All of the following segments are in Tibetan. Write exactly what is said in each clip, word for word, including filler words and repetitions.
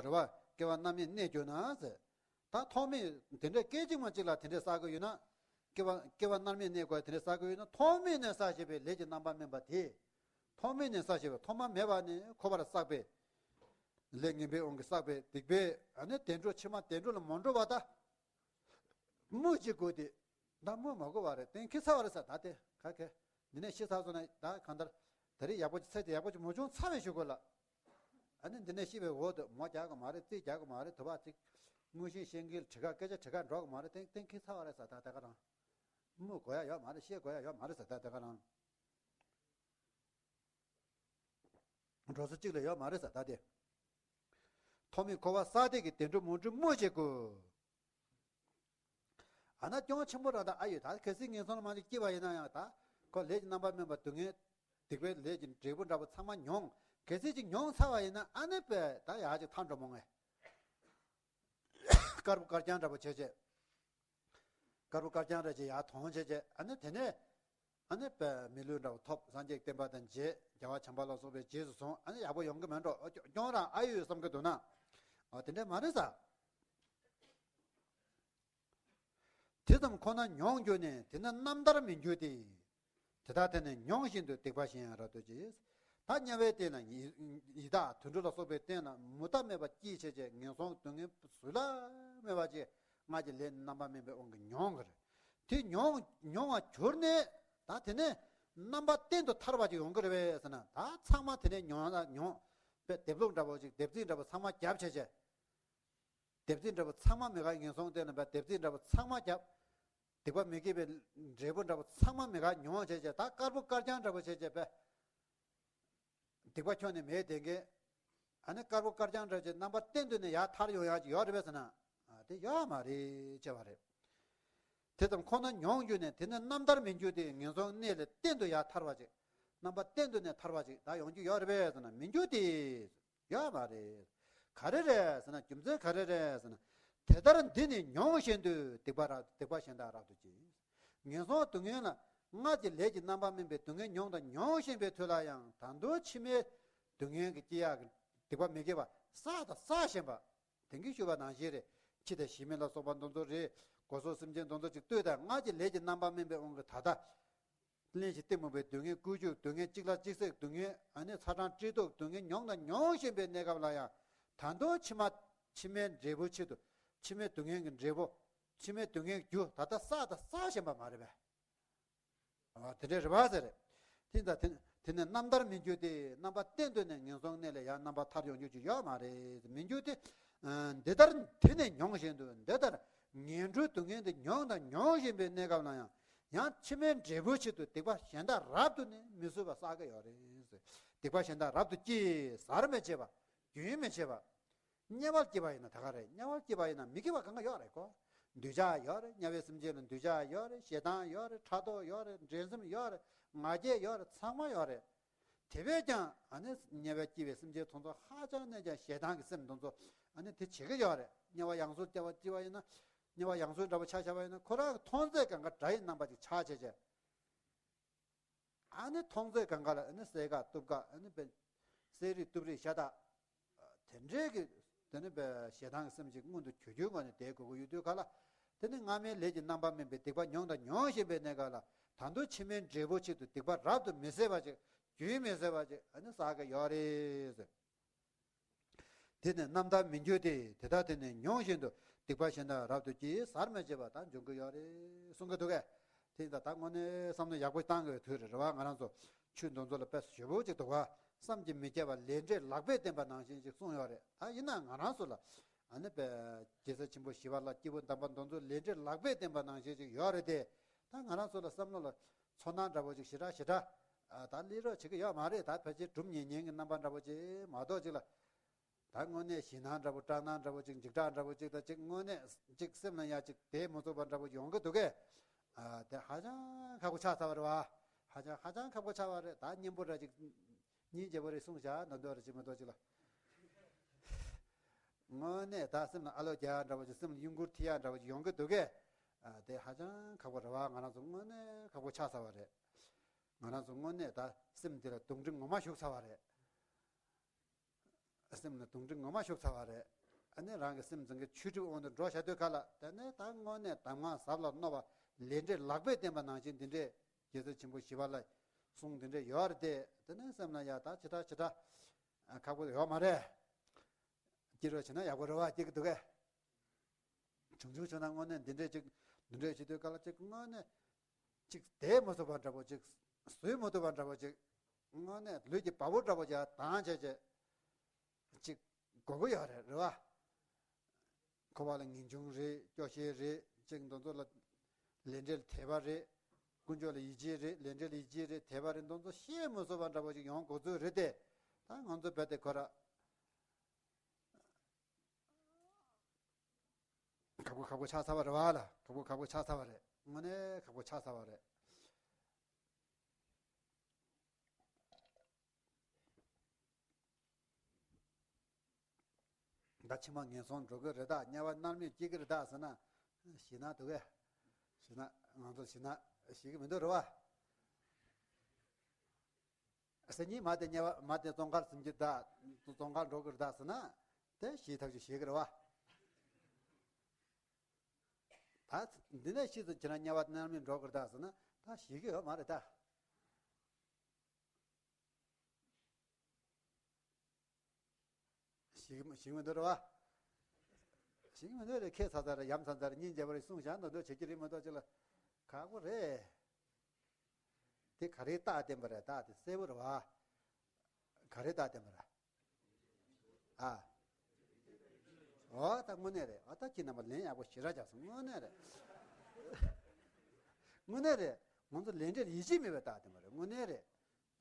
རེད་བ། སྐྱེ་བ་མནར་མེད་གནས་གྱུར་ན་ཟེར། ད་ཐོག་མེད་དེ་འདྲའི་སྐད་ཅིག་མ་གཅིག་ལ་དེ་འདྲའི་བསགས་ཀྱི་ཡོད་ན། སྐྱེ་བ་སྐྱེ་བ་མནར་མེད་གནས་དགོས་དེ་འདྲའི་བསགས་ཀྱི་ཡོད་ན། ཐོག་མེད་ནས་བསགས་བཞིན་པའི་ལས་ཀྱི་རྣམ་པར་སྨིན་པ་དེ། ཐོག་མེད་ནས་བསགས་བཞིན་པའི་ཐོག་མ་མེད་པ་ནས་འཁོར་བར་བསགས་པའི་ལས་ངན་པའི་དབང་གིས་བསགས་པའི་སྡིག་པའི་ཨ་ནི་བདེ་འགྲོ་ཕྱི་མ་བདེ་འགྲོ་ལ་མ་འགྲོ་བ་ད། སྨོས་ཅི་དགོས་ཏེ། ད་སྨོས་མ་དགོས་པ་རེད། གཏན་འཁེལ་ཚར་བ་རེད་ཟེར། ད་དེ་ག་གེ་འདི་ནས་ཤི་ཚར་སོང་ན་ད་གང་ལྟར་ད་རེས་ཡག་པོ་ཅིག་ཚེ་དེ་ཡག་པོ་ཅིག་མ་བྱུང་ཚར་བའི་གཞུག་གུ་ལ། ཨ་ནི་འདི་ནས་ཤི་བའི་འོག་ཏུ་མོ་རྒྱག་གི་མ་རེད། རྩིས་རྒྱག་གི་མ་རེད། དུ་བ་ཅིག་དངོས་གཞི་བཤད་འགེལ་བྲི་ག་སྐད་ཆ་བྲི་ག་འགྲོ་གི་མ་རེད། གཏན་གཏན་འཁེལ་ཚར་བ་རེད་ཟེར། ད་དེ་ག་རང་སྨོས་དགོས་ཡ་ཡོད་མ་རེད། བཤད་དགོས་ཡ་ཡོད་མ་རེད་ཟེར། ད་དེ་ག་རང་འགྲོ་ས་གཅིག་ལ་ཡོད་མ་རེད་ཟེར། ད་དེ་ཐོག་མེད་འཁོར་བ་བསགས་དེ་གི་བདེ་འགྲོ་མ་འགྲོ་སྨོས་ཅི་དགོས། ཨ་ན་སྐྱོན་ཆེན་པོ་རང་ད་ཨ་ཡོད། ད་གལ་སྲིད་ངན་སོང་ལ་མ་ཅིག་སྐྱེས་པ་ཡིན་ན་ཡང་ད་ཁོ་ལས་ཀྱི་རྣམ་པར་སྨིན་པ་སྡུག་བསྔལ་སྡིག་པའི་ལས་ཀྱི་འབྲས་བུ་འདྲ་པོ་ཚང་མ་མྱོང་། གལ་སྲིད་ཅིག་མྱོང་ཚར་བ་ཡིན་ན་ཨ་ནི་པས་ད་ཡག་ཅིག་ཐར་འགྲོ་མོང་ངས། དཀར་པོ་དཀར་རྐྱང་འདྲ་པོ་བྱས་བྱས། དཀར་པོ་དཀར་རྐྱང་རེ་ཅིག་ཡར་མཐོང་བྱས་བྱས། ཨ་ནི་དེ་ནས་ཨ་ནི་པས་མི་ལུས་འདྲ་པོ་ཐོབ། སངས་རྒྱས་བསྟན་པ་དང་མཇལ། རྒྱལ་བ་བྱམས་པ་ལ་སོགས་པའི་རྗེས་སུ་བཟུང་། ཨ་ནི་ཡག་པོ་ཡོང་གི་མེད་འགྲོ། ཨོ་སྐྱོ་སྐྱོན་རང་ཨ་ཡོད་བསམ་གི་འདུག་ན། ཨོ་དེ་འདྲས་མ་རེད་ཟེར། དེ་ཙམ་ཁོ་ན་མྱོང་གྱུར་ནས། དེ་ནི་རྣམ་ཐར་མི་འགྱུར་ཏེ། དེ་དག་དེ་ནི་མྱོང་བཞིན་དུ་སྡིག་པ་གཞན་ཡང་རབ་ཏུ་སྐྱེ། ད་དམྱལ་བའི་སྟེང་ན་ཡི་ཡི་དྭགས་དུད་འགྲོ་ལ་སོགས་པའི་སྟེང་ན་མུ་མཐའ་མེད་པ་སྐྱེས་བྱས་བྱས་ངན་སོང་སྡུག་བསྔལ་བཟོད་གླགས་མེད་པ་ཅིག་སྔར་གྱི་ལས་རྣམ་པར་སྨིན་པའི་དབང་གིས་མྱོང་གི་རེད། དེ་མྱོང་མྱོང་བ་གྱུར་ནས་ད་དེ་ནས་རྣམ་པ་གཏན་དུ་ཐར་བ་ཅིག་ཡོང་གི་རེད་པས་ཟེར་ན། ད་ཚང་མ་དེ་ནས་མྱོང་ན་མྱོང་པའི་སྡེབ་ལུགས་འདྲ་པོ་ཅིག་སྡེབ་རྩིས་འདྲ་པོ་ཚང་མ་བརྒྱབ་བྱས་བྱས། སྡེབ་རྩིས་འདྲ་པོ་ཚང་མ་མི་དགའ། ངན་སོང་སྟེང་ལ་བས་སྡེབ་རྩིས་འདྲ་པོ་ཚང་མ་བརྒྱབ། སྡིག་པ་མི་དགེ་བའི་འབྲས་བུ་འདྲ་པོ་ཚང་མ་མི་དགའ་མྱོང་བྱས་བྱས། ད་དཀར་པོ་དཀར་རྐྱང་འདྲ་པོ་བྱས་བྱས་པས། སྡིག་པ་ཁྱོན་ནས་མེད་དེ་གས། ཨ་ནི་དཀར་པོ་དཀར་རྐྱང་འདྲ་བྱས་རྣམ་པ་གཏན་དུ་ནས་ཡར་ཐར་ཡོང་ཡག་ཅིག་ཡོད་རེད་པས་ཟེར་ན། ཨ་དེ་ཡོད་མ་རེད་ཅེས་པ་རེད། དེ་ཙམ་ཁོ་ན་མྱོང་གྱུར་ནས། དེ་ནི་རྣམ་ཐར་མི་འགྱུར་ཏེ། ངན་སོང་གནས་ལས་གཏན་དུ་ཡར་ཐར་བ་ཅིག་རྣམ་པ་གཏན་དུ་ནས་ཐར་བ་ཅིག་ད་ཡོང་རྒྱུ་ཡོད་རེད་པས་ཟེར་ན། མི་འགྱུར་ཏེ། ཡོད་མ་རེད། ག་རེ་རེད་ཟེར་ན། རྒྱུ་མཚན་ག་རེ་རེད་ཟེར་ན། དེ་ལྟར་འདི་ནི་མྱོང་བཞིན་དུ་སྡིག་པ་རབ་སྡིག་པ་གཞན་དག་རབ་ཏུ་སྐྱེ། ངན་སོང་སྡུག་བསྔལ་ལ་སྔར་གྱི་ལས་ཀྱི་རྣམ་པར་སྨིན་པའི་སྡུག་བསྔལ་མྱོང་དང་མྱོང་བཞིན་པའི་དུས་ལ་ཡང་ད་དུང་ཕྱི་མའི་སྡུག་བསྔལ་གྱི་སྐྱེ་ཡག་གི་སྡིག་པ་མི་དགེ་བ་བསགས་དང་བསགས་བཞིན་པ། དེང་གི་ཞུས་པ་ནང་བཞིན་རེད། འཆི་དང་ཞི་མི་ལ་སོགས་པ་འདི་ཚོ་རེད། སྒོ་ཟོག་སེམས་ཅན་འདི་ཚོ་ཅིག་ལྟོས་དང་། སྔར་གྱི་ལས་ཀྱི་རྣམ་པར་སྨིན་པའི་དབང་གིས་ད་ལྟ། གླེན་ཞིང་གཏི་མུག་པའི་སྡུག་བསྔལ། ཀུ་ཅོའི་སྡུག་བསྔལ། གཅིག་ལྷག་གཅིག་གསོད་སྡུག་བསྔལ། ཨ་ནི་ཚ་གྲང་བཀྲེས་ལྟོགས་སྡུག་བསྔལ་མྱོང་དང་མྱོང་བཞིན་པའི་གནས་སྐབས་ལ་ཡང་། ད་དུང་ཕྱི་མ་ཕྱི་མའི་འབྲས་བུ་ཆེད་དུ། ཕྱི་མའི་སྡུག་བསྔལ་གྱི་འབྲས་བུ། ཕྱི་མའི་སྡུག་བསྔལ་གྱི་རྒྱུ་ད་ལྟ་བསགས་དང་བསགས་བཞིན་པ་མ་རེད་པས། ཨ་དེ་འདྲའི་རེད་པ་ཟེར། དེ་ད་དེ་དེ་ནི་རྣམ་ཐར་མི་འགྱུར་ཏེ། རྣམ་པ་གཏན་དུ་ནས་ངན་སོང་གནས་ལས་ཡང་རྣམ་པར་ཐར་ཡོང་རྒྱུ་ཅིག་ཡོད་མ་རེད། མི་འགྱུར་ཏེ། ཨ་འདི་ལྟར་འདི་ནི་མྱོང་བཞིན་དུ། འདི་ལྟར་ངན་འགྲོའི་སྡུག་བསྔལ་འདི་མྱོང་དང་མྱོང་བཞིན་པའི་གནས་སྐབས་ལ་ཡང་། ཡང་ཕྱི་མའི་འབྲས་བུའི་ཆེད་དུ་སྡིག་པ་གཞན་དག་རབ་ཏུ་ནི་མི་བཟོད་པ་བསགས་ཀྱི་ཡོད་རེད། སྡིག་པ་གཞན་དག་རབ་ཏུ་སྐྱེ། ཟག་མི་བྱེད་པ། རྒྱུན་མི་འཆད་པ། དམྱལ་བར་སྐྱེས་པ་ཡིན་ན་ད་ག་རེད། དམྱལ་བར་སྐྱེས་པ་ཡིན་ན་མི་དགེ་བ་གང་ག་ཡོད་རེད་ཀོ། འདོད་ཆགས་ཡོད་རེད། དམྱལ་བའི་སེམས་ཅན་ལ་འདོད་ཆགས་ཡོད་རེད། ཞེ་སྡང་ཡོད་རེད། ཕྲག་དོག་ཡོད་རེད། འགྲན་སེམས་ཡོད་རེད། ང་རྒྱལ་ཡོད་རེད། ཚང་མ་ཡོད་རེད། དེ་བས་ཀྱང་ཨ་ནི་དམྱལ་བར་སྐྱེས་པའི་སེམས་ཅན་དེ་ཚོ་ཧ་ཅང་ནས་ཀྱང་ཞེ་སྡང་གི་སེམས་དེ་ཚོ་ཨ་ནི་དེ་བྱེད་ཀྱི་ཡོད་རེད། དམྱལ་བ་ཡང་སོས་སྐྱེ་བ་སྐྱེས་པ་ཡིན་ན། དམྱལ་བ་ཡང་སོས་འདྲ་པོ་ཆ་བཞག་པ་ཡིན་ན། ཁོ་རང་གི་མཐོང་ཚད་གང་ག་དགྲ་ཡི་རྣམ་པ་ཅིག་ཆགས་བྱས་བྱས། ཨ་ནི་མཐོང་ཚད་གང་ག་ལ་ཨ་ནི་གསེར་ག་གཏུབ་ག་ཨ་ནི་བེ་གསེར་རིས་གཏུབ་རིས་ཤ་སྟག་དེ་འདྲའི་གི་དེ་ནི་བེ་ཞེ་སྡང་གི་སེམས་ཅིག་མངོན་དུ་གྱུར་གྱུར་ངོས་ནས་བསྡད་དགོས་ཀྱི་ཡོད་དུས་ག་ལ། དེ་ནི་སྔ་མའི་ལས་ཀྱི་རྣམ་པར་སྨིན་པའི་སྡིག་པ་མྱོང་དང་མྱོང་བཞིན་པའི་གནས་སྐབས་ལ། ད་དུང་ཕྱི་མའི་འབྲས་བུ་ཆེད་དུ་སྡིག་པ་རབ་ཏུ་མི་བཟད་པ་ཅིག་རྒྱུན་མི་བཟད་པ་ཅིག་ཨ་ནི་བསགས་ཀྱི་ཡོད་རེད་ཟེར། དེ་ནི་རྣམ་ཐར་མི་འགྱུར་ཏེ། དེ་ལྟར་དེ་ནི་མྱོང་བཞིན་དུ། སྡིག་པ་གཞན་དག་རབ་ཏུ་སྐྱེ། ཟག་མི་བྱེད་པ་དག་འབྱུང་གི་ཡོད་རེད་གསུང་གི་འདུག་གས། དེ་ཡིན་ད་ད་དངོས་གནས་བསམ་བློ་ཡག་པོ་བཏང་དགོས་དུས་རེད། རེད་བ། ང་རང་ཚོ་ཆོས་འདི་ཚོ་ལ་དཔེ་ཞེ་པོ་ཅིག་འདུག་བ། བསམ་གྱིས་མི་ཁྱབ་པ་ལས་འབྲས་ལག་པས་བསྟན་པ་ནང་བཞིན་ཅིག་གསུངས་ཡོད་རེད། ད་ཡིན་ན་ང་རང་ཚོ་ལ་ཨ་ནི་དཔེ་རྒྱལ་སྲས་ཆེན་པོ་ཞི་བ་ལྷ་སྐྱེས་བུ་དམ་པ་འདི་ཚོ་ལས་འབྲས་ལག་པས་བསྟན་པ་ནང་བཞིན་ཅིག་ཡོད་རེད་དེ། ད་ང་རང་ཚོ་ལ་བསམ་བློ་ལ་ཚོར་སྣང་འདྲ་པོ་ཅིག་ཞེ་དྲག་ཞེ་དྲག་ཨ་ད་སླེབས་རོགས་བྱེད་ཀྱི་ཡོད་མ་རེད། ད་ཕལ་ཆེར་སྒྲུབ་ཉན་ཉན་གྱི་རྣམ་པ་འདྲ་པོ་ཅིག་མ་གཏོགས་ཅིག་ལ། ད་དངོས་གནས་ཞེད་སྣང་འདྲ་པོ་སྐྲག་སྣང་འདྲ་པོ་ཅིག་འཇིགས་སྐྲག་འདྲ་པོ་ཅིག་དང་ཅིག་དངོས་གནས་ཅིག་སེམས་ལ་ཡ་ཅིག་བསྡད་མི་ཚུགས་པ་འདྲ་པོ་ཡོང་གི་འདུག་གས། ཨ་དེ་ཧ་ཅང་ཁག་པོ་ཆགས་ཚར་བ་རེད་བ། ཧ་ཅང་ཧ་ཅང་ཁག་པོ་ཆགས་པ་རེད། ད་སྙན་པོ་འདྲ་ཅིག་སྙིང་རྗེ་པོ་རེད་གསུངས་བཞག་ན་འདོད་རེད་ཅིག་མི་འདོད་ཅིག་ལ། དངོས་གནས་ད་སེམས་ལ་ཨ་ལོ་རྒྱག་ཡ་འདྲ་པོ་ཅིག་སེམས་ལ་གཡོ་འགུལ་ཐེབས་ཡ་འདྲ་པོ་ཅིག་ཡོང་གི་འདུག་གས། ཨ་དེ་ཧ་ཅང་ཁག་པོ་རེད་བ། ང་རང་ཚོ་དངོས་གནས་ཁག་པོ་ཆགས་ཚར་བ་རེད། ང་རང་ཚོ་དངོས་གནས་ད་སེམས་འདི་ལ་གདོན་འདྲེ་ངོ་མ་ཞུགས་ཚར་བ་རེད། སེམས་ལ་དུང་སྒྲིག་ངོ་མ་ཤོར་ཚར་བ་རེད། ཨ་ནི་རང་གི་སེམས་ཙང་གི་ཆོས་སྒྲུབ་དབང་དུ་འགྲོ་བྱ་དུས་ག་ལ་དེ་ནས་ད་དངོས་གནས་གདམས་ངག་ཟབ་ལ་རྣོ་བ་ལས་འབྲས་ལག་པས་བསྟན་པ་ནང་བཞིན་འདི་འདྲའི་རྒྱལ་སྲས་ཆེན་པོ་ཞི་བ་ལྷའི་གསུང་འདི་འདྲའི་ཡོད་རེད་དེ། དེ་ནས་སེམས་ལ་ཡ་ད་ཇི་ལྟར་ཇི་ལྟར་ཁག་པོ་ཡོད་མ་རེད། སྐྱིད་རོགས་བྱས་ན་ཡག་པོ་རེད་བ། སྐྱིད་ཀྱི་འདུག་གས། བྱུང་བྱུང་བྱུང་ན་དངོས་གནས་འདི་འདྲས་ཅིག་འདི་འདྲས་བྱེད་དུས་ག་ལ་ཅིག་དངོས་གནས་ཅིག་བསྡད་མ་ཐུབ་པ་འདྲ་པོ་ཅིག་བཟོད་མ་ཐུབ་པ་འདྲ་པོ་ཅིག་དངོས་གནས་ལུས་ཀྱི་བ་སྤུ་འདྲ་པོ་ཅིག་དྭངས་བྱས་བྱས་ཅིག་དགོས་ཀྱི་ཡོད་རེད། རེད་བ། འཁོར་བ་ལ་ངེས་འབྱུང་རེད། སྐྱོ་ཤས་རེད། ཅིག་འདི་ཚོ་ལ་ལས་འབྲས་ལ་དད་པ་རེད། དཀོན་མཆོག་ལ་ཡིད་ཆེས་རེད། ལས་འབྲས་ལ་ཡིད་ཆེས་རེད། དད་པ་རེད། འདི་ཚོ་བཤད་མ་ཐུབ་པ་འདྲ་པོ་ཅིག་ཡོང་དགོས་ཚོད་རེད་དེ། ད་ང་ཚོ་རྦད་དེ་ཁོ་ར་ཁག་པོ་ཁག་པོ་ཆགས་ཚར་བ་རེད་བ་ལ། ཁག་པོ་ཁག་པོ་ཆགས་ཚར་བ་རེད། དངོས་གནས་ཁག་པོ་ཆགས་ཚར་བ་རེད། ད་ཕྱི་མ་ངན་སོང་འགྲོ་གི་རེད་ད། དམྱལ་བ་མནར་མེད་སྐྱེ་གི་རེད་ད་ཟེར་ན། ཞེད་སྣང་འདུག་གས། ཞེད་སྣང་། ང་ཚོ་ཞེད་སྣང་ཞེད་ཀྱི་མི་འདུག་རེད་བ། སང་ཉིན་མ་དེ་དམྱལ་བ་མ་དེ་ཙོང་ཁར་ཟིན་གྱི་ད། ཙོང་ཁར་འགྲོ་གི་རེད་ད་ཟེར་ན། དེ་ཞེད་ཐག་ཆོད་ཞེད་ཀྱི་རེད་བ། ད་འདི་ནས་ཤི་ཙམ་བྱས་ན་དམྱལ་བ་མནར་མེད་འགྲོ་གི་རེད་ད་ཟེར་ན། ད་ཞེད་ཀྱི་ཡོད་མ་རེད་ད། ཞིག་ཞིག་མི་འདུག་རེད་བ། ཞིག་མི་འདུག་རེད། ཁེ་ཚ་ཚ་རེད། ཡ་མཚན་ཚ་རེད། སྙིང་རྗེ་བ་རེད། གསུང་བཞག་འདུག་འདུག་བྱེད་ཀྱི་རེད་མ་གཏོགས་ཅི་ལ་ཁག་པོ་རེད། དེ་ག་རེ་རྟགས་བསྟན་པ་རེད། རྟགས་དེ་གསལ་པོ་རེད་བ། ག་རེ་རྟགས་བསྟན་པ་རེད། ཨ། འོ་ད་དངོས་གནས་རེད། འོ་ད་ཁྱེད་རྣམ་པ་ལན་ཡག་པོ་ཞེ་དྲག་རྒྱག་སོང་། དངོས་གནས་རེད། དངོས་གནས་རེད། ང་ཚོ་ལས་འབྲས་ལ་ཡིད་ཆེས་མེད་པའི་རྟགས་བསྟན་པ་རེད། དངོས་གནས་རེད།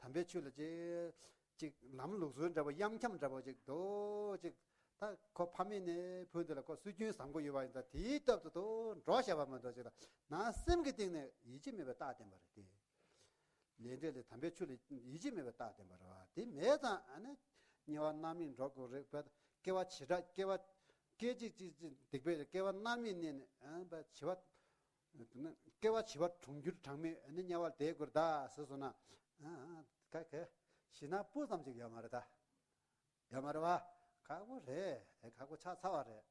དམ་པའི་ཆོས་ལ་ཅིག་ཅིག་ལམ་ལུགས་སྲོལ་འདྲ་པོ་གཡམ་འཁྱམ་འདྲ་པོ་ཅིག་འདུག་ཅིག་ད་ཁོ་ཕ་མེས་ནས་བུ་འདི་ལ་ཁོ་སྲོལ་རྒྱུན་བཟང་པོ་ཡོད་པ་ཡིན་ཙང་དེའི་སྟབས་དུ་འགྲོ་བྱས་པ་མ་གཏོགས་ཅིག་ལ་ནང་སེམས་ཀྱི་སྟེང་ནས་ཡིད་ཆེས་མེད་པའི་རྟགས་བསྟན་པ་རེད་དེ། ལས་འབྲས་ལ་དམ་པའི་ཆོས་ལ་ཡིད་ཆེས་མེད་པའི་རྟགས་བསྟན་པ་རེད་བ། དེ་མེད་ཙང་ཨ་ནི་དམྱལ་བ་མནར་མེད་འགྲོ་དགོས་རེད་པ། སྐྱེ་བ་བྱེ་བྲག་སྐྱེ་བ་སྐད་ཅིག་གཅིག་གཅིག་སྡིག་པའི་སྐྱེ་བ་མནར་མེད་གནས་ནས་ཨ་བྱེ་བ། སྐྱེ་བ་བྱེ་བ་གྲོང་འགྱུར་གྲངས་མེད་ནི་དམྱལ་བར་བསྡད་དགོས་རེད་ད་ཟེར་སོང་ན། ཨ་ཨ་ད་ག་ཞེད་སྣང་སྤུ་ཙམ་ཅིག་ཡོད་མ་རེད་ད། ཡོད་མ་རེད་བ། ཁག་པོ་རེད། དེ་ཁག་པོ་ཆགས་ཚར་བ་རེད།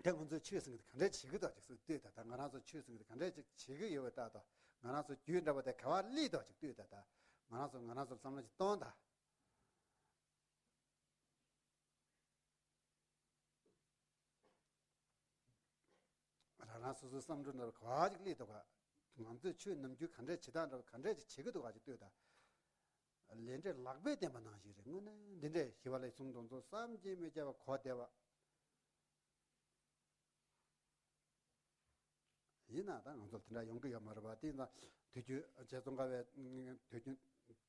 དེ་ང་ཚོས་ཆོས་ཟེར་གི་དེ་ག་འདྲས་བྱེད་ཀྱི་འདུག་ཅིག་སུས་ལྟོས་ད། ད་ང་རང་ཚོ་ཆོས་ཟེར་གི་དེ་ག་འདྲས་ཅིག་བྱེད་ཀྱི་ཡོད་པ་ལྟ་ད། ང་རང་ཚོ་རྒྱུད་འདྲ་པོ་དེ་ག་བ་སླེབས་འདུག་ཅིག་ལྟོས་ད། ད་ང་རང་ཚོ་ང་རང་ཚོར་བསམ་བློ་ཅིག་གཏོང་ད། རང་རང་སོ་སོའི་བསམ་བློ་ནང་ག་བ་ཅིག་སླེབས་འདུག་ག་ང་ཚོས་ཆོས་ནམ་རྒྱུན་ག་འདྲས་བྱེད་སྟངས་འདྲ་པོ་ག་འདྲས་ཅིག་བྱེད་ཀྱི་འདུག་ག་ཅིག་ལྟོས་ད། ལས་འབྲས་ལག་པས་བསྟན་པ་ནང་བཞིན་རེད། དངོས་གནས་འདི་འདྲས་ཞི་བ་ལྷའི་གསུང་དེ་ཚོ་བསམ་གྱིས་མི་ཁྱབ་པ་གོ་བདེ་བ། ཡིན་ན་ད་ང་ཚོ་དེ་འདྲ་ཡོང་གི་ཡོད་མ་རེད་པ། དེ་ཡིན་ན་དུས་རྒྱུན་རྗེ་ཙོང་ཁ་པའི་དུས་རྒྱུན་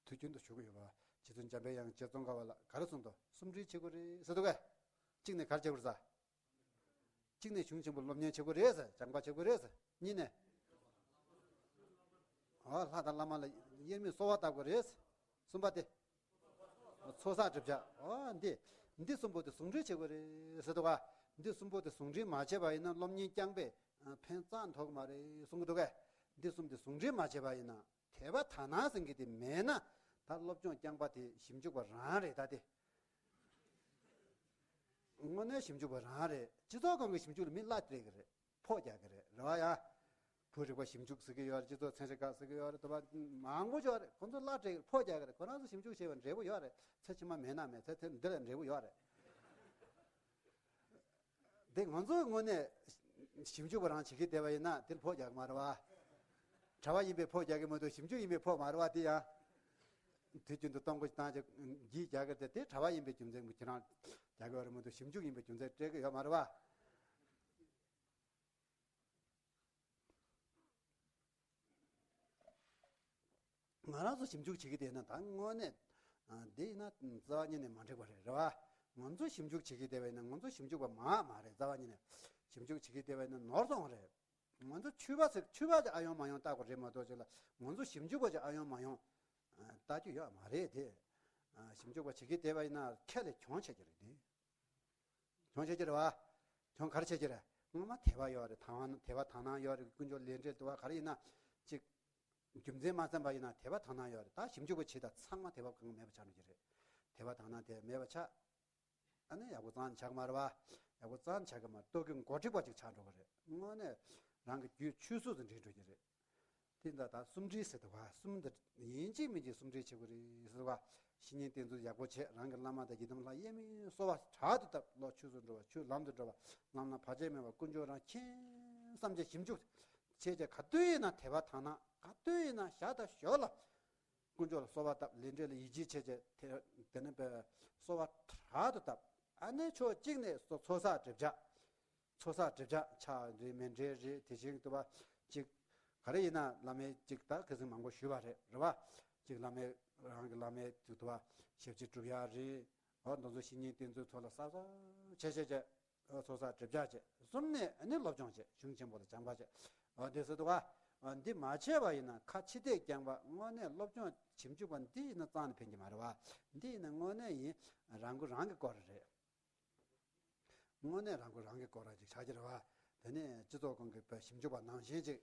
དུས་རྒྱུན་དུ་ཞུ་གི་ཡོད་པ། རྗེ་བཙུན་འཇམ་པའི་དབྱངས་རྗེ་ཙོང་ཁ་པ་ལ་ག་རེ་གསུངས་འདུག་སུམ་སྒྲིལ་བྱེད་དགོས་རེད་ཟེར་འདུག་གས། གཅིག་ནས་ག་རེ་བྱེད་དགོས་རེད་ཟེར། གཅིག་ནས་གཞུང་ཆེན་པོ་སློབ་གཉེར་བྱེད་དགོས་རེད་ཟེར། སྦྱངས་པ་བྱེད་དགོས་རེད་ཟེར། གཉིས་ནས། འོ་ལྷ་དང་བླ་མ་ལ་དབྱེར་མེད་གསོལ་བ་བཏབ་དགོས་རེད། གསུམ་པ་དེ། ཚོགས་བསགས་སྒྲིབ་སྦྱང་། འོ་འདི། འདི་གསུམ་པོ་དེ་ཟུང་འབྲེལ་བྱེད་དགོས་རེད་ཟེར་འདུག་ག་འདི་གསུམ་པོ་དེ་ཟུང་འབྲེལ་མ་བྱས་པ་ཡིན་ན་སློབ་གཉེར་རྐྱང་པས་ཕན་རྩ་ཐོགས་མ་རེད་གསུང་གི་འདུག་གས། འདི་གསུམ་དེ་ཟུང་འབྲེལ་མ་བྱས་པ་ཡིན་ན། དད་པ་དག་སྣང་ཟེར་མཁན་དེ་མེད་ན། ད་སློབ་སྦྱོང་རྐྱང་པ་དེ་ཞིབ་འཇུག་པ་རང་རེད་ད་དེ། དངོས་གནས་ཞིབ་འཇུག་པ་རང་རེད། སྤྱི་ཚོགས་ཁང་གི་ཞིབ་འཇུག་ལ་མི་གླ་སྤྲད་གི་རེད། ཕོགས་རྒྱག་གི་རེད། རེད་བ་ཡ། བོད་རིག་པ་ཞིབ་འཇུག་ཟེར་གི་ཡོད་རེད། སྤྱི་ཚོགས་ཚན་རིག་ཁག་ཟེར་གི་ཡོད་རེད། དེ་བ་མང་པོ་ཡོད་རེད། ཁོ་ཚོ་གླ་སྤྲད་གི་རེད། ཕོགས་རྒྱག་གི་རེད། ཁོ་རང་ཚོ་ཞིབ་འཇུག་བྱས་པ་འབྲས་བུ་ཡོད་རེད། ཚེ་ཕྱི་མ་མེད་ན་མེད། ཚེ་ཚེ་འདི་ལ་འབྲས་བུ་ཡོད་རེད། དེ་ང་ཚོའི་ངོས་ནས་ཞིབ་འཇུག་པ་རང་བྱེད་ཀྱི་བསྡད་པ་ཡིན་ན་དེར་ཕོགས་རྒྱག་གི་མ་རེད་བ། གྲྭ་བ་ཡིན་པའི་ཕོགས་རྒྱག་གི་མ་གཏོགས་ཞིབ་འཇུག་ཡིན་པའི་ཕོགས་མ་རེད་བ། དེ་ཡང་དུས་རྒྱུན་དུ་གཏོང་སྒོ་བཏང་བྱས་འགྱིག་རྒྱག་གི་རེད་དེ། གྲྭ་བ་ཡིན་པའི་རྒྱུ་མཚན་གྱིས་ཁྱེད་རང་རྒྱག་གི་ཡོད་རེད་མ་གཏོགས་ཞིབ་འཇུག་ཡིན་པའི་རྒྱུ་མཚན་སྤྲད་ཀྱི་ཡོད་མ་རེད་བ། ང་རང་ཚོ་ཞིབ་འཇུག་བྱེད་ཀྱི་བསྡད་ན་ད་དངོས་གནས། ཨ། འདི་ཡིན་ན་རྩ་བ་ཉིད་ནས་མ་འགྲིག་པ་རེད། རེད་བ། ང་ཚོ་ཞིབ་འཇུག་བྱེད་ཀྱི་བསྡད་པ་ཡིན་ན་ང་ཚོ་ཞིབ་འཇུག་པ་མ་མ་རེད། རྩ་བ་ཉིད་ནས་ཞིབ་འཇུག་བྱེད་ཀྱི་བསྡད་པ་ཡིན་ན་ནོར་སོང་བ་རེད། ང་ཚོ་ཆོས་པ་ཚོས་ཆོས་པ་ཅིག་ཨ་ཡོང་མ་ཡོང་བལྟ་དགོས་རེད་མ་གཏོགས་ཅིག་ལ་ང་ཚོ་ཞིབ་འཇུག་པ་ཅིག་ཨ་ཡོང་མ་ཡོང་ཨ་བལྟ་རྒྱུ་ཡོད་མ་རེད་དེ། ཨ། ཞིབ་འཇུག་པ་བྱེད་ཀྱི་བསྡད་པ་ཡིན་ན་ཁྱེད་ལ་གྱོང་ཆེ་གི་རེད་དེ། གྱོང་ཆེ་གི་རེད་བ། གྱོང་ག་རེ་ཆེ་གི་རེད། སྔོན་མ་དད་པ་ཡོད་རེད། དང་དད་པ་དག་སྣང་ཡོད་རེད། དཀོན་མཆོག་ལས་འབྲས་འདུལ་བ་ག་རེ་ཡིན་ན་ཅིག་རྒྱུ་མཚན་མ་བསམ་པ་ཡིན་ན་དད་པ་དག་སྣང་ཡོད་རེད། ད་ཞིབ་འཇུག་པ་བྱེད་ད་ཚང་མ་དད་པ་གང་མེད་པ་ཆགས་འགྲོ་གི་རེད། དད་པ་དག་སྣང་དེ་མེད་པ་ཆགས། ཨ་ནི་ཡག་པོ་རྩ་ནས་ཆགས་ཀྱི་མ་རེད་བ། ཡག་པོ་རྩ་ནས་ཆགས་ཀྱི་མ་རེད། རྟོག་གེ་མགོ་འཁྲིད་པ་ཅིག་ཆགས་འགྲོ་གི་རེད། དངོས་གནས་རང་གི་རྒྱུད་ཆུད་ཟོས་སུ་འགྲིལ་འགྲོ་གི་རེད། དེ་འདྲ་ད་སུམ་སྒྲིལ་ཟེར་འདུག་བ། གསུམ་འདི་ཡིན་གཅིག་མིན་གཅིག་སུམ་སྒྲིལ་བྱེད་དགོས་རེད་ཟེར་བ། བཤེས་གཉེན་བསྟེན་ཚུལ་ཡག་པོ་བྱེད། རང་གི་བླ་མ་དང་ཡི་དམ་ལྷ་དབྱེར་མེད་གསོལ་བ་དྲག་ཏུ་བཏབ། བློ་ཆོས་སུ་འགྲོ་བ། ཆོས་ལམ་དུ་འགྲོ་བ། ལམ་ལ་བར་ཆད་མེད་པ། ཀུན་སྦྱོར་རང་མཁྱེན་བསམ་བྱས་ཞིབ་འཇུག་བྱས་བྱས། ག་དུས་ཡིན་ན་དད་པ་དག་སྣང་། ག་དུས་ཡིན་ན་ཞར་དང་ཞོར་ལ་དཀོན་མཆོག་ལ་གསོལ་བ་བཏབ། ལས་འབྲས་ལ་ཡིད་ཆེས་བྱས་བྱས། དེ་དེ་ནས་པའི་གསོལ་བ་དྲག་ཏུ་བཏབ། ཨ་ནི་ཕྱོགས་གཅིག་ནས་ཚོགས་བསགས་སྒྲིབ་སྦྱང་། ཚོགས་བསགས་སྒྲིབ་སྦྱང་ཆགས་རེད། མེ་འབྲས་རེད། དེ་བཞིན་དུ་བ་ཅིག་ག་རེ་ཡིན་ན་བླ་མའི་ཅིག་ད་ཁ་སང་མང་པོ་ཞུས་པ་རེད། རེད་བ། ཅིག་བླ་མའི་རང་གི་བླ་མའི་ཅིག་དུ་བ་ཞབས་ཕྱི་སྒྲུབ་ཡ་རེད། འོ་འདི་ཚོ་བཤེས་གཉེན་བསྟེན་ཚུལ་ཐོག་ལ་གསར་གསར་བྱས་བྱས་བྱས། ཚོགས་བསགས་སྒྲིབ་སྦྱང་བྱས། གསུམ་ནས་ཨ་ནི་སློབ་སྦྱོང་བྱས། གཞུང་ཆེན་པོ་ལ་སྦྱངས་པ་བྱས། འོ་འདི་ཟེར་འདུག་ག་འདི་མ་བྱས་པ་ཡིན་ན། ཁ་ཕྱི་བལྟས་རྐྱང་པ་དངོས་གནས་སློབ་སྦྱོང་ཞིབ་འཇུག་པ་འདི་ཡིན་ན་རྩ་ནས་ཕན་གྱི་མ་རེད་བ། འདི་ཡིན་ན་དངོས་གནས་ཡིན་རང་མགོ་རང་གིས་སྐོར་རེད། དངོས་གནས་རང་མགོ་རང་གིས་སྐོར་ར་ཅིག་ཆགས་ཀྱི་རེད་བ། དེ་ནས་སྤྱི་ཚོགས་ཁོངས་ཀྱི་ཞིབ་འཇུག་པ་ནང་བཞིན་ཅིག་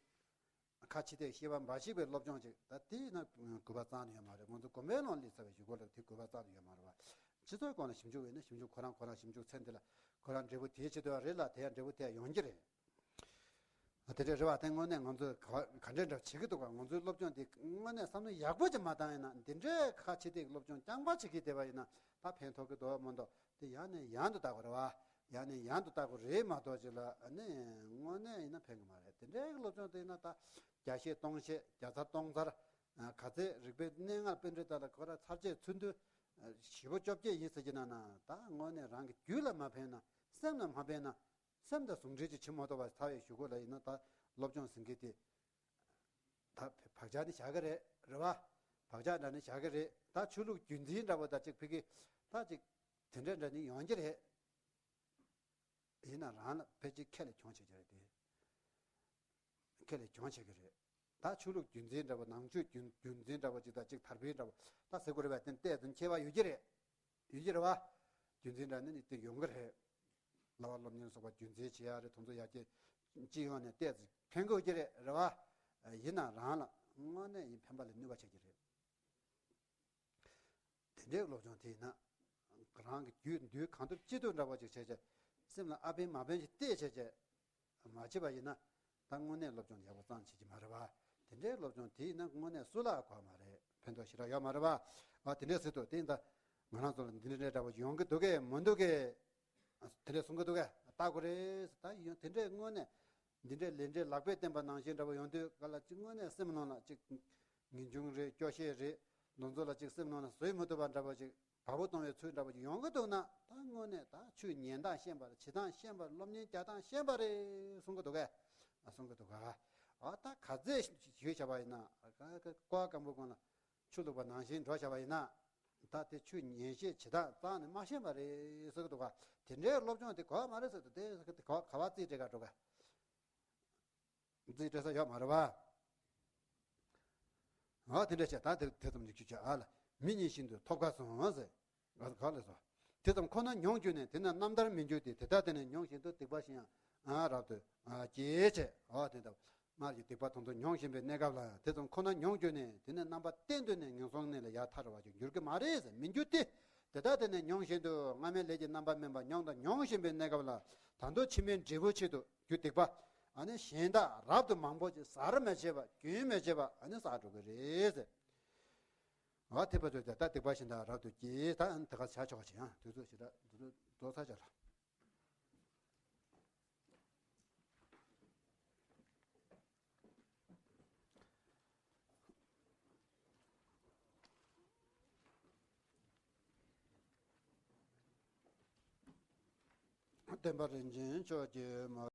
ཁ་ཕྱི་བལྟས་ཤེས་པ་འབའ་ཞིག་པའི་སློབ་སྦྱོང་ཅིག་ད་དེ་ཡིན་ན་དགོས་པ་རྩ་ནས་ཡོད་མ་རེད། ང་ཚོ་དགོན་པའི་ནང་སླེབས་ཚར་བའི་གཞུག་གུ་ལ་དེ་དགོས་པ་རྩ་ནས་ཡོད་མ་རེད་བ། སྤྱི་ཚོགས་ཁོངས་ལ་ཞིབ་འཇུག་བྱས་ན་ཞིབ་འཇུག་ཁོ་རང་ཁོ་རང་ཞིབ་འཇུག་ཚན་འདི་ལ་ཁོ་རང་འབྲས་བུ་དེའི་ཆེད་དུ་རེད་ལ། དེ་ཡང་འབྲས་བུ་དེ་ཡང་ཡོང་གི་རེད། དེ་འདྲ་རེད་བ། དེ་དངོས་གནས་ང་ཚོས་ག་བ་ག་འདྲ་འདྲ་བྱེད་ཀྱི་འདུག་ག་ང་ཚོའི་སློབ་སྦྱོང་དེ་དངོས་གནས་བསམ་བློ་ཡག་པོ་ཅིག་མ་བཏང་ཡིན་ན། འདི་འདྲའི་ཁ་ཕྱི་བལྟས་སློབ་སྦྱོང་རྐྱང་པ་བྱེད་ཀྱི་བསྡད་པ་ཡིན་ན་ད་ཕན་ཐོགས་ཀྱི་འདུག་མི་འདུག་དེ་ཡང་ནས་ཡང་དུ་བལྟ་དགོས་རེད་བ། ཡང་ནས་ཡང་དུ་བལྟ་དགོས་རེད་མ་གཏོགས་ཅིག་ལ་ནི་དངོས་གནས་ཡིན་ན་ཕན་གྱི་མ་རེད། དེ་འདྲའི་སློབ་སྦྱོང་དེ་ཡིན་ན་ད་བརྒྱ་བཤད་སྟོང་བཤད། བརྒྱ་ཚར་སྟོང་ཚར། ག་ཚད་རིག་པའི་གནས་ལྔ་པཎྜི་ཏ་ལ་ཁོ་ར་ཚར་བཅད་ཚུལ་འདུས་བཞི་པོ་བཅོ་བརྒྱད་ཡིན་ཟེར་གྱི་ན་ན། ད་དངོས་གནས་རང་གི་རྒྱུད་ལ་མ་ཕན་ན། སེམས་ལ་མ་ཕན་ན། སེམས་དང་ཟུང་འབྲེལ་ཅིག་བྱེད་མ་ཐུབ་པ་ཚར་བའི་གཞུག་གུ་ལ་ཡིན་ན་ད་སློབ་སྦྱོང་ཟེར་མཁན་དེ་ད་བག་ཆགས་ནི་བཞག་གི་རེད། རེད་བ། བག་ཆགས་འདྲ་ནི་བཞག་གི་རེད། ད་ཆོས་ལུགས་རྒྱུན་འཛིན་འདྲ་པོ་ད་ཅིག་ཕ་གི་ད་ཅིག་དེ་འདྲ་འདྲ་ནི་ཡོང་གི་རེད། ཡིན་ན་རང་ལ་ཕལ་ཆེར་ཁས་ལེན་གྱོང་ཆེ་གི་རེད་དེ། ཁས་ལེན་གྱོང་ཆེ་གི་རེད། ད་ཆོས་ལུགས་རྒྱུན་འཛིན་འདྲ་པོ། ནང་ཆོས་རྒྱུན་རྒྱུན་འཛིན་འདྲ་པོ་ཅིག་ད་ཅིག་དར་འཕེལ་འདྲ་པོ་ད་ཟེར་དགོས་རེད་པས། དེ་ཏོག་ཙམ་ཁྱད་པར་ཡོད་ཀྱི་རེད། ཡོད་ཀྱི་རེད་བ། རྒྱུན་འཛིན་འདྲ་ནི་དེ་ཡོང་གི་རེད། བསླབ་པ་སློབ་གཉེར་སོགས་པ་རྒྱུན་འཛིན་བྱེད་ཡ་རེད། དེ་ཚོ་ཡར་རྒྱས་སྤྱི་ཡོངས་ནས་ཏོག་ཙམ་ཕན་དགོས་ཀྱི་རེད། རེད་བ། ཡིན་ན་རང་ལ་དངོས་གནས་ཡིན་ཕན་པ་ལས་ནུས་པ་ཆེ་གི་རེད། དེ་འདྲའི་སློབ་སྦྱོང་དེ་ཡིན་ན་རང་གི་རྒྱུད་འདུལ་གང་ཐུབ་ཅི་ཐུབ་འདྲ་པོ་ཅིག་བྱས་བྱས། སེམས་ལ་ཨ་ཕན་མ་ཕན་ཞིག་བལྟས་བྱས་བྱས་མ་བྱས་པ་ཡིན་ན། ད་དངོས་གནས་སློབ་སྦྱོང་ཡག་པོ་རྩ་ནས་བྱེད་ཀྱི་མ་རེད་བ། དེ་འདྲའི་སློབ་སྦྱོང་དེ་ཡིན་ན་དངོས་གནས་སུ་ལ་གོ་བ་མ་རེད། ཕན་ཐོགས་ཞེ་དྲག་ཡོད་མ་རེད་བ། ཨ་དེ་འདྲའི་ཟེར་དུས་དེ་ཡིན་ད་ང་རང་ཚོ་ལ་འདི་འདྲའི་འདྲ་པོ་ཡོང་གི་འདུག་གས་མི་འདུག་གས། དེ་འདྲས་གསུང་གི་འདུག་གས། ལྟ་དགོས་རེད། ད་ཡོང་དེ་འདྲས་དངོས་གནས་འདི་འདྲས་ལས་འབྲས་ལག་པས་བསྟན་པ་ནང་བཞིན་འདྲ་པོ་ཡོང་དུས་ག་ལ་ཅིག་དངོས་གནས་སེམས་ནང་ལ་ཅིག་ངེས་འབྱུང་རེད། སྐྱོ་ཤས་རེད། ལོ་ཚོད་ལ་ཅིག་སེམས་ནང་ལ་བཟོད་མི་ཐུབ་པ་འདྲ་པོ་ཅིག་བག་པོ་གཏོང་བའི་ཚུལ་འདྲ་པོ་ཅིག་ཡོང་གི་འདུག་ན། ད་དངོས་གནས་ད་ཆོས་ཉན་སྟངས་ཤེས་པ་རེད། བྱེད་སྟངས་ཤེས་པ་རེད། སློབ་གཉེར་རྒྱག་སྟངས་ཤེས་པ་རེད་གསུང་གི་འདུག་གས། གསུང་གི་འདུག་ག་ཨ་ད་ག་ཚད་ཞུས་བྱ་བ་ཡིན་ན། ཀ་ཀ་ཀོ་སྐམ་པོ་གོང་ལ་ཆུ་བླུགས་པ་ནང་བཞིན་འགྲོ་བྱ་བ་ཡིན་ན། ད་དེ་ཆོས་ཉན་ཤེས་བྱེད་སྟངས་རྩ་ནས་མ་ཤེས་པ་རེད་ཟེར་གི་འདུག་ག་དེ་འདྲའི་སློབ་སྦྱོང་དེ་གོ་བ་མ་རེད་ཟེར་དུས་དེ་ག་བ་རྩིས་སྤྲད་ག་འགྲོ་ག་རྩིས་སྤྲད་ས་ཡོད་མ་རེད་བ། ཨ་དེ་འདྲ་བྱས། ད་དེ་དེ་ཙམ་ཉིད་ཀྱི་ཆོས་ཨ་ལ་མི་ཉིད་བཞིན་དུ་ཐོབ་དཀའ་སོང་ཟེར། ག་ལ་སོ། དེ་ཙམ་ཁོ་ན་མྱོང་གྱུར་ནས། དེ་ནས་རྣམ་ཐར་མི་འགྱུར་ཏེ། དེ་ལྟར་དེ་ནས་མྱོང་བཞིན་དུ། སྡིག་པ་གཞན་ཡང་ཨ་རབ་ཏུ་ཨ་སྐྱེས་བྱས། ཨ་དེ་ལྟར་སྔར་གྱི་སྡིག་པ་དེ་ཚོ་མྱོང་བཞིན་པའི་གནས་སྐབས་ལ། དེ་ཙམ་ཁོ་ན་མྱོང་གྱུར་ནས། དེ་ནས་རྣམ་པ་གཏན་དུ་ནས་ངན་སོང་གནས་ལ་ཡར་ཐར་བ་ཞིག་འགྱུར་གྱི་མ་རེད་ཟེར། མི་འགྱུར་ཏེ། དེ་ལྟར་དེ་ནས་མྱོང་བཞིན་དུ། སྔ་མའི་ལས་ཀྱི་རྣམ་པ་དམན་པ་མྱོང་དང་མྱོང་བཞིན་པའི་གནས་སྐབས་ལ། ད་དུང་ཕྱི་མའི་འབྲས་བུའི་ཆེད་དུ་རྒྱུ་སྡིག་པ་ཨ་ནི་གཞན་དག་རབ་ཏུ་མང་པོ་ཅིག་ཟག་ར་མི་བྱེད་པ། རྒྱུན་མི་བྱེད་པ་ཨ་ནི་བསགས་འགྲོ་གི་རེད་ཟེར། འོ་དེ་བར་དུ་ད་སྡིག་པ་གཞན་དག་རབ་ཏུ་སྐྱེས། ད་དེ་ག་བྱ་ཆོག་ཅིང་དུས་ཚོད་ཞེ་དྲག་འདུག་འགྲོ་ཚར་ཆོག་ལ། སྟོན་པ་རིན་ཆེན་མཆོག་གིས་མ།